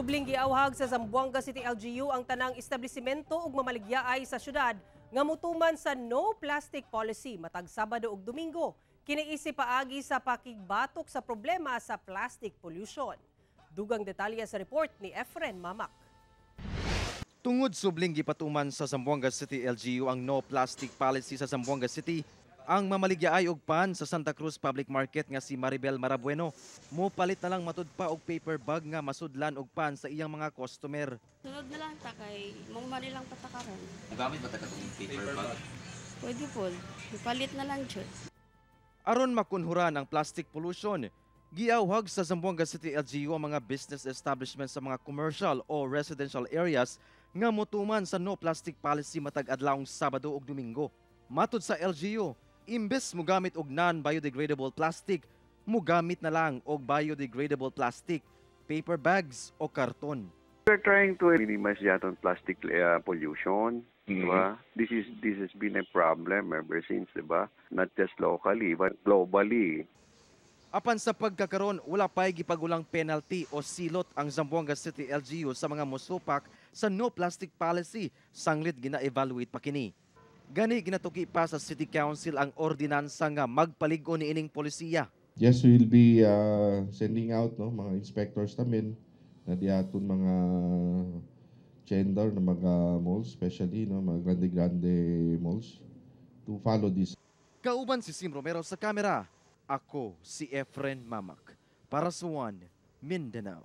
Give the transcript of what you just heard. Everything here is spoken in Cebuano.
Subling giawhag sa Zamboanga City LGU ang tanang establishmento ug mamaligyaay sa syudad nga mutuman sa no plastic policy matag Sabado ug Domingo. Kini isip paagi sa pakigbatok sa problema sa plastic pollution. Dugang detalye sa report ni Efren Mamak. Tungod subling gipatuman sa Zamboanga City LGU ang no plastic policy sa Zamboanga City, ang mamaligyaay og pan sa Santa Cruz Public Market nga si Maribel Marabueno, mo palit na lang matud pa og paper bag nga masudlan og pan sa iyang mga customer. Sunod na lang ta kay mao man lang patakaran. Mugamit ba ta katong paper bag? Pwede po. Ipalit na lang jud. Aron makunhuran ang plastic pollution, giawhag sa Zamboanga City LGU ang mga business establishments sa mga commercial o residential areas nga motuman sa no plastic policy matag adlawng Sabado ug Domingo. Matud sa LGU, imbes mogamit og non-biodegradable plastic, mogamit na lang og biodegradable plastic, paper bags o karton. We're trying to minimize the atong plastic pollution, di ba? This has been a problem ever since, di ba? Not just locally but globally. Apan sa pagkakaron, wala pa'y gipagulang penalty o silot ang Zamboanga City LGU sa mga mosupak sa no plastic policy sanglit gina-evaluate pa kini. Gani ginatuki pa sa City Council ang ordinansa nga magpalig-on niining polisiya. Yes, we'll be sending out, no, mga inspectors namin na diaton mga gender na mga malls, especially, no, mga grande-grande malls to follow this. Kauban si Sim Romero sa kamera. Ako si Efren Mamak para sa One Mindanao.